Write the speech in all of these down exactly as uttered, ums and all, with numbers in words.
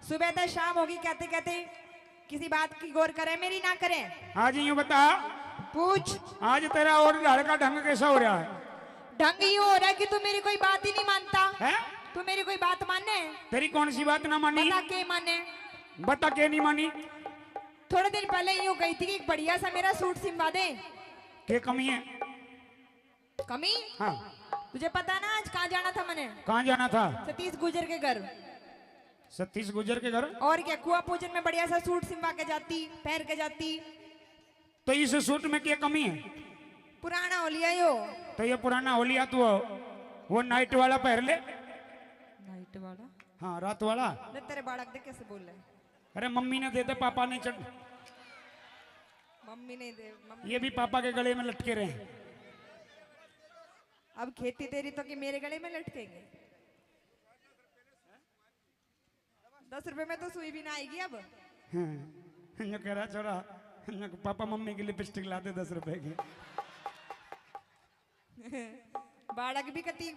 सुबह तक शाम होगी कहते कहते, किसी बात की गौर करे मेरी ना करे। आज यूं बता, पूछ। आज तेरा और ढाल का ढंग कैसा हो रहा है? ढंग यूं हो रहा है कि तू मेरी कोई बात ही नहीं मानता। हैं? तू मेरी कोई बात माने? तेरी कौन सी बात ना मानी? बता के माने? बता के नहीं मानी? थोड़े दिन पहले यूं कही थी कि एक बढ़िया सा मेरा सूट सिलवा दे। के कमी है? कमी? हाँ। तुझे पता ना आज कहाँ जाना था मैंने? कहाँ जाना था? सतीश गुजर के घर। सतीश गुजर के घर? और क्या, कुआ पूजन में बढ़िया सा सूट सिलवा के जाती, पहन के जाती। तो इस सूट में क्या कमी है? पुराना हो लिया यो। तो ये पुराना हो लिया, तू वो नाइट वाला पहन ले। नाइट वाला? हाँ, रात वाला। ले तेरे बालक देख कैसे बोल रहे हैं। अरे मम्मी ने दे दे, पापा नहीं चढ़। मम्मी नहीं दे, मम्मी। ये भी पापा के गले में लटके रहे। अब खेती तेरी तो कि मेरे गले में लटकेंगे? दस रुपए में तो सुई भी ना आएगी अब। हाँ, यूं कह रहा छोरा, यूं कह, "पापा मम्मी की लिपस्टिक ला दे दस रुपए की।" बालक भी कती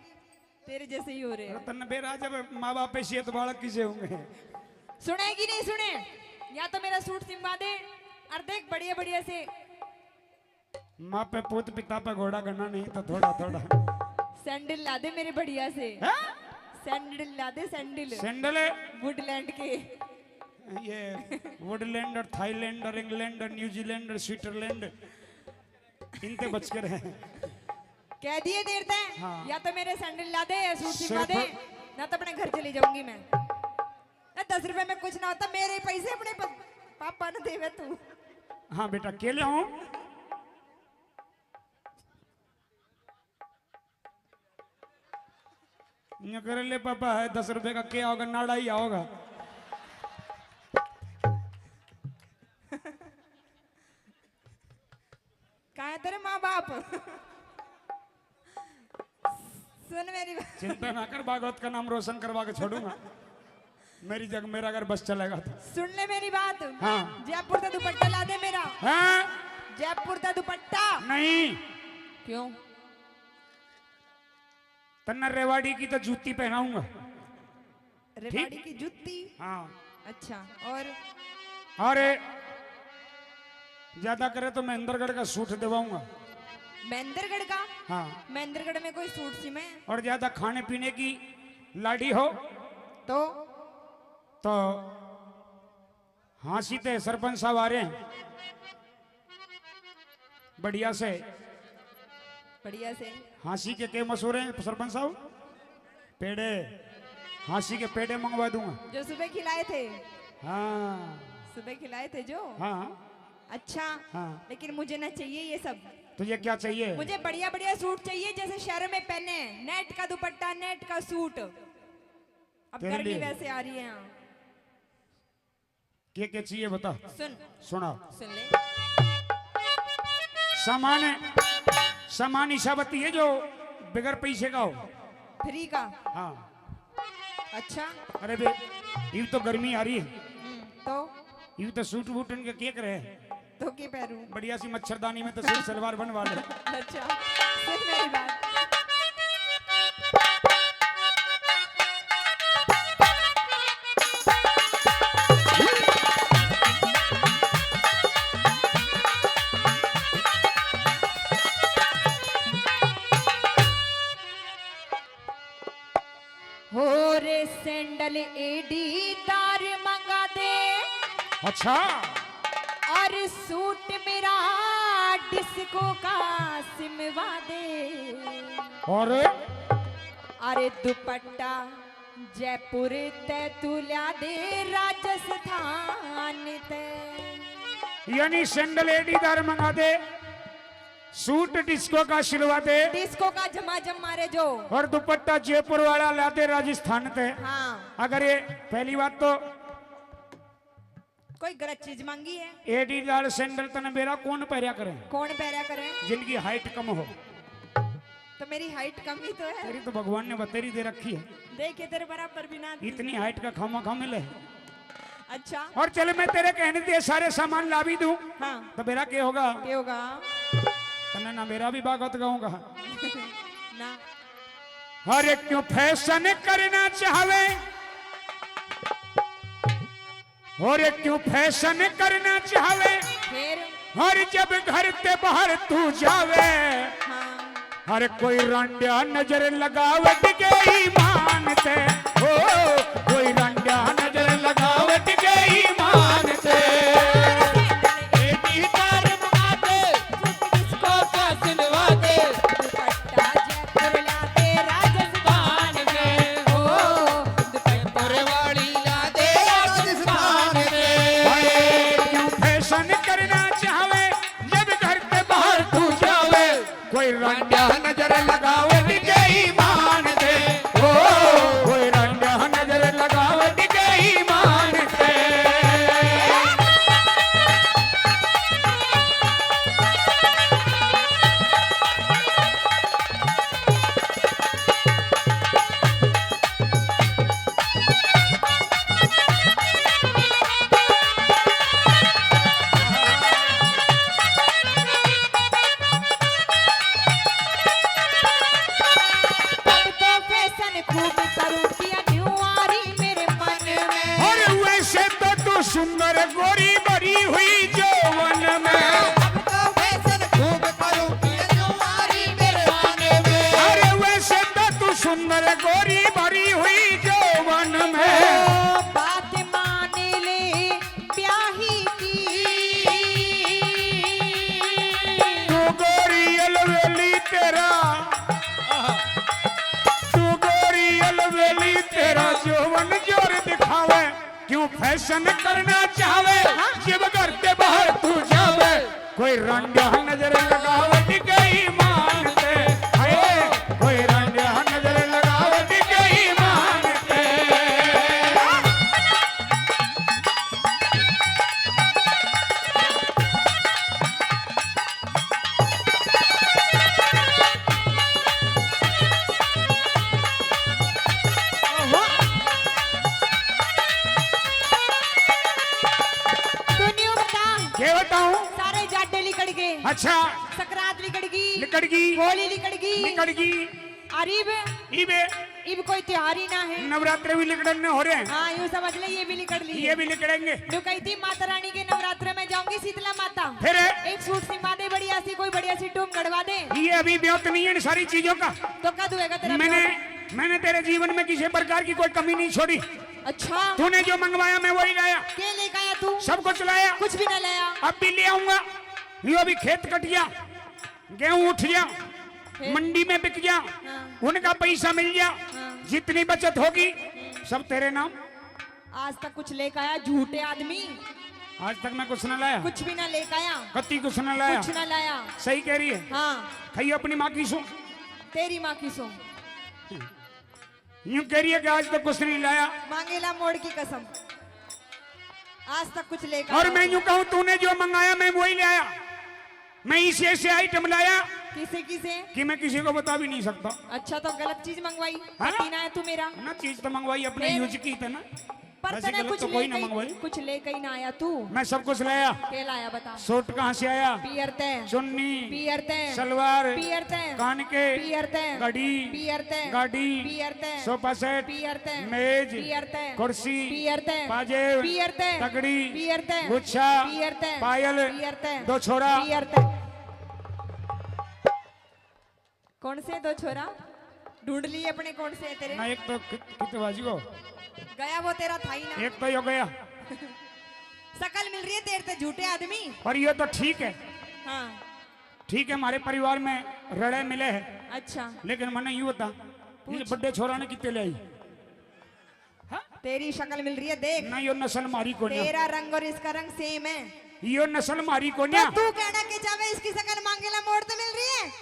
तेरे जैसे ही हो रहे हैं। अरे तन्ने बेरा जब माँ बाप पे से तो बालक किसे होंगे? सुनेगी नहीं सुने, या तो मेरा सूट सिलवा दे और देख बढ़िया बढ़िया से। माँ पे पूत, पिता पे घोड़ा, गना नहीं तो थोड़ा थोड़ा। सैंडल ला दे मेरे बढ़िया से। हैं? सैंडल ला दे, सैंडल। सैंडल? वुडलैंड के। ये वुडलैंड और थाईलैंड और इंग्लैंड और न्यूजीलैंड और स्विट्जरलैंड, इनते बच कर है। कह दिए देर तै, हाँ। या तो मेरे सैंडल ला दे या सूट सिलवा दे, ना तो अपने घर चली जाऊंगी मैं। ए, दस रुपए में कुछ ना होता, मेरे पैसे अपने प-, पापा ने देवे तू। हाँ बेटा, के ले आऊं? यूं कर ले पापा, है दस रुपए का क्या होगा, नाड़ा ही आओगा। कहाँ है तेरे माँ बाप? सुन मेरी बात। चिंता ना कर, भागवत का नाम रोशन करवा के छोड़ूंगा। मेरी जग, मेरा घर बस चलेगा तो। सुन ले मेरी बात। हाँ। जयपुर से दुपट्टा ला दे मेरा। हाँ? जयपुर से दुपट्टा। नहीं। क्यों? तन्ने रेवाड़ी की तो जूती पहनाऊंगा। रेवाड़ी की जूती? हाँ। अच्छा, और? और ज्यादा करे तो महेंद्रगढ़ का सूट दिवाऊंगा। महेंद्रगढ़ का? हाँ। महेंद्रगढ़ में कोई सूट सी में? और ज्यादा खाने पीने की लाडी हो तो? तो हाँसी ते सरपंच साहब आ रहे हैं। बढ़िया से। बढ़िया से। हाँसी के के मशहूर हैं सरपंच साहब? पेड़े। हाँसी के पेड़े मंगवा दूंगा। जो सुबह खिलाए थे। हाँ। सुबह खिलाए थे जो? हाँ। अच्छा। हाँ। लेकिन मुझे ना चाहिए ये सब। तुझे क्या चाहिए? मुझे बढ़िया बढ़िया सूट चाहिए, जैसे शहरों में पहने, नेट का दुपट्टा, नेट का सूट। अब तेरे गर्मी लिए। वैसे आ रही है यहाँ। के के चाहिए बता। सुन। सुना। सुन ले। सामान, सामान ऐसा बताइए जो बगैर पैसे का हो। फ्री का? हाँ। अच्छा। अरे बे, यूं तो गर्मी आ रही है। हम्म, तो? यूं तो सूट बूट इनके के करे? तो के पहनूं? बढ़िया सी मच्छरदानी में तो सूट सलवार बनवा ले। अच्छा, सुन मेरी बात। हो रे सैंडल एडी तार मंगा दे। अच्छा। और सूट मेरा डिस्को का सिमवा दे। और? अरे दुपट्टा जयपुर ते तू ल्या दे राजस्थान ते। यानी सैंडल एडी तार मंगा दे। सूट डिस्को का सिलवा दे। डिस्को का झमाझम मारे जो। और दुपट्टा जयपुर वाला ला दे राजस्थान ते। हाँ। अगर ये पहली बात तो कोई गलत चीज मांगी है। एडी तार सैंडल तने बेरा कौन पहरया करे? कौन पहरया करे? जिनकी हाइट कम हो। तो मेरी हाइट कम ही तो है। तेरी तो भगवान ने बतेरी दे रखी है। देखिए तेरे बराबर भी ना थी। इतनी हाइट का खामा खा मिले। अच्छा। और चल मैं तेरे कहने से सारे सामान ला भी दूं। हाँ। तो मेरा क्या होगा? क्या होगा? तन्ने ना मेरा भी भागवत गाऊंगा। ना। हर एक क्यों फैशन करना चाहवे, और क्यों फैशन करना चाहवे, फिर? और जब घर ते बाहर तू जावे, हाँ। हर कोई रांडिया नजर लगावट के ईमान ते, ओ, कोई रांडिया नजर लगावट के ईमान ते। एडी तार मंगा दे, सूट डिस्को का सिलवा दे, दुपट्टा जयपुर ला दे राजस्थान में, ओ, दुपट्टा वाली ला दे राजस्थान में। अरे क्यों फैशन करना चाहवे, जब घर ते बाहर तू जावे, कोई रांडिया नजर लगावट के ईमान ते, ओ, कोई रांडिया नजर लगावट के ईमान ते। अब तो फैशन खूब करूं किया न्यू आ रही मेरे मन में। अरे वैसे तो तू सुंदर गोरी भरी हुई जौवन में। अब तो फैशन खूब करूं किया न्यू आ रही मेरे मन में। अरे वैसे तो तू सुंदर गोरी भरी हुई जौवन में। ओ, बात मान ले ब्याही की। तू गोरी अलवेली तेरा, तू गोरी अलवेली तेरा जौवन जोर दिखावे, क्यों फैशन करना चाहवे, हाँ। जब घर के बाहर तू जावे, कोई रांडिया नजर लगावट के ईमान ते, हाय, कोई रांडिया नजर लगावट के ईमान ते। तू न्यू बता। क्या बताऊं? सारे जाडे लिकड़ गए। अच्छा। सकरात लिकड़ गई। लिकड़ गई। होली लिकड़ गई। लिकड़ गई। और इब? इब? इब कोई त्योहार ही ना है। नवरात्रे भी लिकड़ने हो रहे हैं। हाँ, यूं समझ ले, ये भी लिकड़ लिए। ये भी लिकड़ेंगे। जो कही थी माता रानी के नवरात्रे में जाऊंगी शीतला माता। फिर? एक सूट सिमा दे बढ़िया सी, कोई बढ़िया सी टूम गढ़वा दे। ये अभी ब्योत नहीं है इन सारी चीजों का। तो कद होएगा तेरा मैंने, ब्योत? मैंने तेरे जीवन में किसी प्रकार की कोई कमी नहीं छोड़ी। अच्छा। तूने जो मंगवाया मैं वही लाया। क्या लेकर आया तू? सब कुछ लाया। कुछ भी ना लाया। अब भी ले आऊंगा। यो अभी खेत कटिया, गेहूं उठ गया, फिर? मंडी में बिक गया, हाँ। उनका पैसा मिल गया, हाँ। जितनी बचत होगी, हम्म। सब तेरे नाम। आज तक कुछ लेकर आया, झूठे आदमी। आज तक मैं कुछ ना लाया। कुछ भी ना लेकर आया। कत्ती कुछ ना लाया। कुछ ना लाया। सही कह रही है। हाँ। खाइयो अपनी माँ की सो। तेरी माँ की सो। यूं कह रही है कि आज तक कुछ नहीं लाया। मांगेला मोड़ की कसम, आज तक कुछ लेकर और आया मैं तू। यूं कहूं, तूने जो मंगाया मैं वही ले आया। मैं इसे ऐसे आइटम लाया किसे किसे? कि मैं किसी को बता भी नहीं सकता। अच्छा, तो गलत चीज मंगवाई। हाँ? पति ना है तू मेरा। ना, चीज तो मंगवाई अपने फिर? यूज की थी ना। पर वैसे तने गलत कुछ तो कोई ना लेकर ही, मंगवाई। कुछ लेकर ही ना आया तू। मैं सब कुछ लाया। क्या लाया बता? सूट कहाँ से आया? पियर ते। चुन्नी। पियर ते। सलवार। पियर ते। कान के। पियर ते। घड़ी। पियर ते। गाड़ी। पियर ते। Sofa set. पियर ते। मेज। पियर ते। कुर्सी। पियर ते। पाजेब। पियर ते। तगड़ी। पियर ते। गुच्छा। पियर ते। पायल। पियर ते। दो छोरा। पियर ते। कौन से दो छोरा? ढूंढ लिए अपने कौन से है तेरे? ना, एक तो कि-, कितवाजी हो। गया वो तेरा था ही ना। एक तो यो गया। शकल मिल रही है तेरे ते झूठे आदमी। पर ये तो ठीक है। हाँ। ठीक है, हमारे परिवार में रले मिले हैं। अच्छा। लेकिन मैंने यूं बता, पूछ। इस बड़े छोरा ने कितने ले आई? हाँ? तेरी शकल मिल रही है, देख। ना, यो नस्ल मारी कोन्या। तेरा रंग और इसका रंग सेम है। यो नस्ल मारी कोन्या। तो तू कहना के चावे इसकी शकल मांगेला मोड़ तो मिल रही है?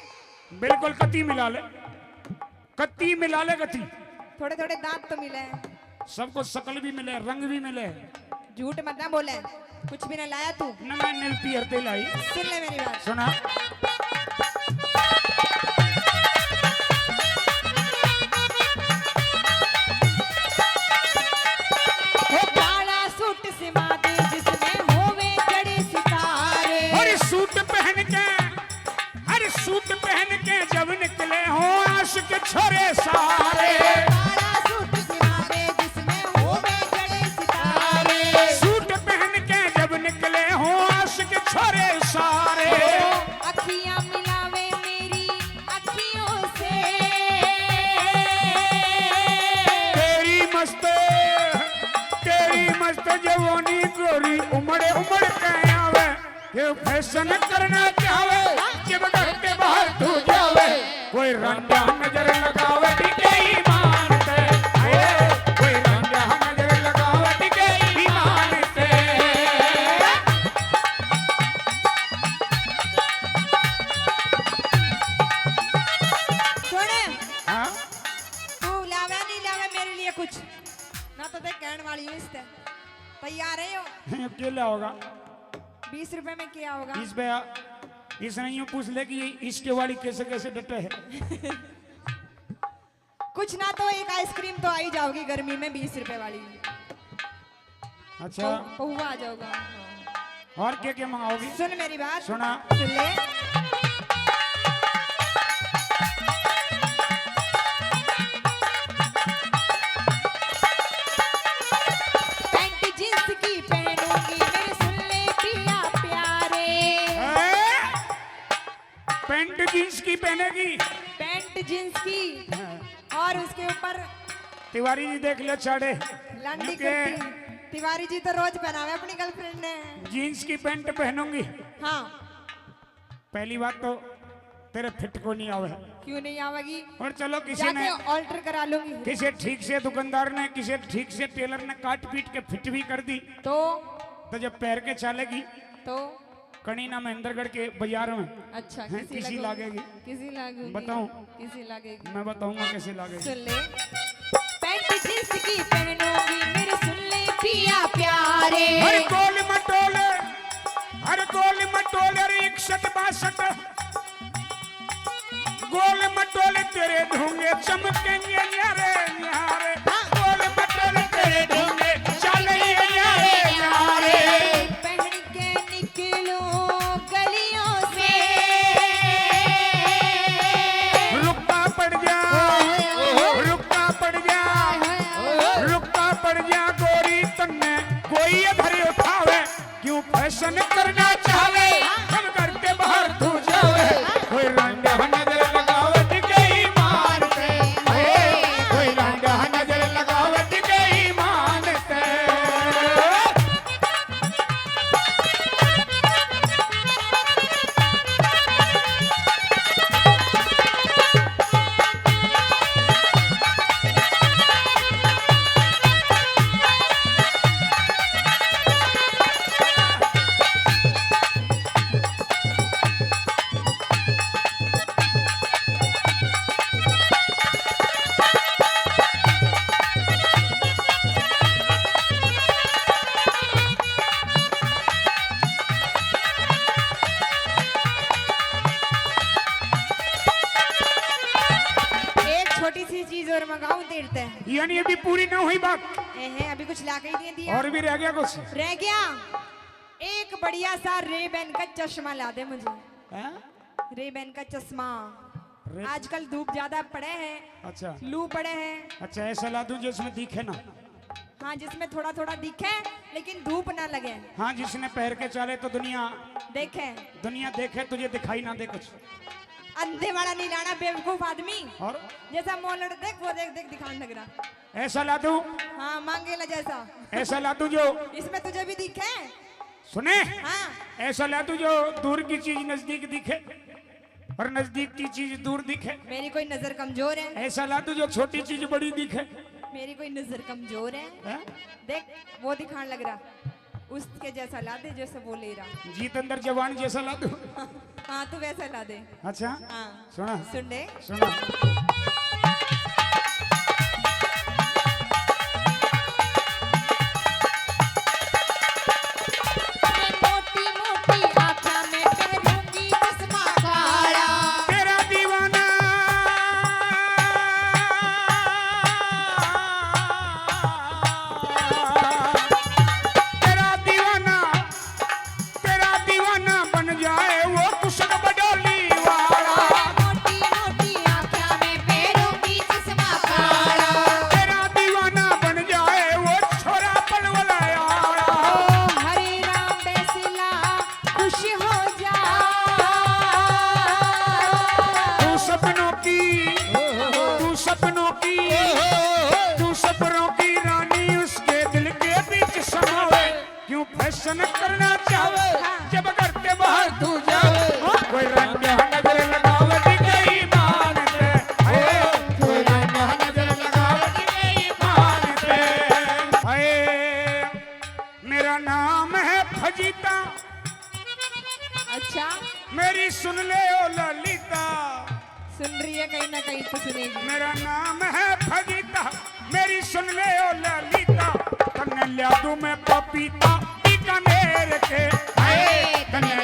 बिल्कुल, कत्ती मिला ले, कत्ती मिला ले, कत्ती। थोड़े थोड़े दांत तो मिले हैं। सबको शकल भी मिले, रंग भी मिले। झूठ मत ना बोले, कुछ भी ना लाया तू। ना, मैं नील पियर ते लाई। सुन ले मेरी बात। सुना। वो काला सूट सिमा दे जिसमें होवे जड़े सितारे। अरे सूट पहन के, अरे सूट पहन के जब निकले हो आशिक छोरे सारे। काला सूट सिमा दे जिसमें होवे जड़े सितारे। सूट वो नी गोरी उमड़ उमड़ के आवे, के फैशन करना चाहे, जब घर के बाहर तू जावे। कोई रांडा नजर लगावे टिके ईमान से, आए, कोई रांडा नजर लगावे टिके ईमान से। सुन, हाँ? तू लावे नहीं लावे मेरे लिए कुछ, ना तो देख कहने वाली हूँ इससे। तैयार है यो? हैं, अब क्या होगा? बीस रुपए में क्या होगा? इस पे आ-, इसने यूं पूछ ले कि ये इसके वाली कैसे कैसे डटे है। कुछ ना तो एक आइसक्रीम तो आ ही जाओगी गर्मी में, बीस रुपए वाली। अच्छा। पौ-, पौवा आ जाओगा। हाँ। और क्या क्या मंगाओगी? सुन मेरी बात। सुना। सुन ले। पैंट जींस की पहनूंगी, मेरे सुन ले पिया प्यारे। हैं? पैंट जींस की पहनेगी? पैंट जींस की। हाँ। और उसके ऊपर तिवारी जी देख ले चाड़े। लंडी यूं के कुर्ती। तिवारी जी तो रोज पहनावे अपनी गर्लफ्रेंड ने। जींस की पैंट पहनूंगी। हाँ। पहली बात तो तेरे फिट को नहीं आवे। क्यों नहीं आवेगी? और चलो किसी ने जाके ऑल्टर करा लूंगी। किसी ठीक से दुकानदार ने, किसी ठीक से टेलर ने काट पीट के फिट भी कर दी। तो? तो जब पैर के चालेगी तो? कणी ना महेंद्रगढ़ के बाजार में। अच्छा, हैं, किसी किसी लगेगी? लागेगी। किसी लागेगी? बताऊं? किसी लागेगी? मैं बताऊंगा कैसे लागेगी। सुन ले। पैंट जींस की पहनूंगी, मेरे सुन ले पिया प्यारे। हर गोल मटोले, हर गोल मटोले, अरे इकसठ बासठ। गोल मटोले तेरे ढोंगे चमकेंगे न्यारे न्यारे। हाँ। गोल मटोले तेरे ढोंगे चलेंगे न्यारे न्यारे। पहन के निकलूं गलियों से। रुक्का पड़ जा, रुक्का पड़ जा, रुक्का पड़ जा गोरी, तन्ने कोई इधर उठावे। क्यों फैशन करना चाहे, हम घर के बाहर तू जावे। कोई रंडा नजर लगावट के ईमान से, कोई रंडा नजर लगावट के ईमान से। एक छोटी सी चीज और मंगाऊं तेरे ते। यानी अभी पूरी ना हुई बात? ए, है, अभी कुछ ला के ही दे दिया। और भी रह गया कुछ? रह गया। एक बढ़िया सा रेबैन का चश्मा ला दे मुझे। हैं? रेबैन का चश्मा। रे- आजकल धूप ज्यादा पड़े है। अच्छा। लू पड़े है। अच्छा, ऐसा ला दूं जिसमें दिखे ना? हाँ, जिसमें थोड़ा थोड़ा दिखे, लेकिन धूप ना लगे। हाँ, जिसने पहन के चाले तो दुनिया देखे। दुनिया देखे, तुझे दिखाई ना दे कुछ। अंधे वाला नहीं लाना, बेवकूफ आदमी। और? जैसा मोलड़ देख, वो देख देख दिखाने लग रहा। ऐसा ला दूं? हाँ, मांगेला जैसा। ऐसा ला दूं जो इसमें तुझे भी दिखे। सुने? हाँ। ऐसा ला दूं जो दूर की चीज नजदीक दिखे और नजदीक की चीज दूर दिखे। मेरी कोई नजर कमजोर है? ऐसा ला दूं जो छोटी चीज बड़ी दिखे। मेरी कोई नजर कमजोर है? हैं? देख, वो दिखाने लग रहा, उसके जैसा ला दे जैसे वो ले रहा। जीत अंदर जवान जैसा ला दूं? हाँ, तू वैसा ला दे। अच्छा। हाँ। सुना। सुन ले। सुना। मोटी मोटी आँखें में पहनूंगी चश्मा काला। तेरा दीवाना, तेरा दीवाना, तेरा दीवाना बन जाए वो कुशल बडोली वाला। मोटी मोटी आँखें में पहनूंगी न करना चाहे, हाँ। जब घर के बाहर तू जावे, कोई रंग नजर लगावट गई मान पे। हाय, कोई रंग नजर लगावट गई मान पे। हाय, मेरा नाम है फजीता। अच्छा। मेरी सुन ले ओ ललिता। सुन रही है, कहीं ना कहीं तो सुनेगी। मेरा नाम है फजीता, मेरी सुन ले ओ ललिता। तन्ने लिया दूं मैं पपीता, बीकानेर के। हाय, तन्ने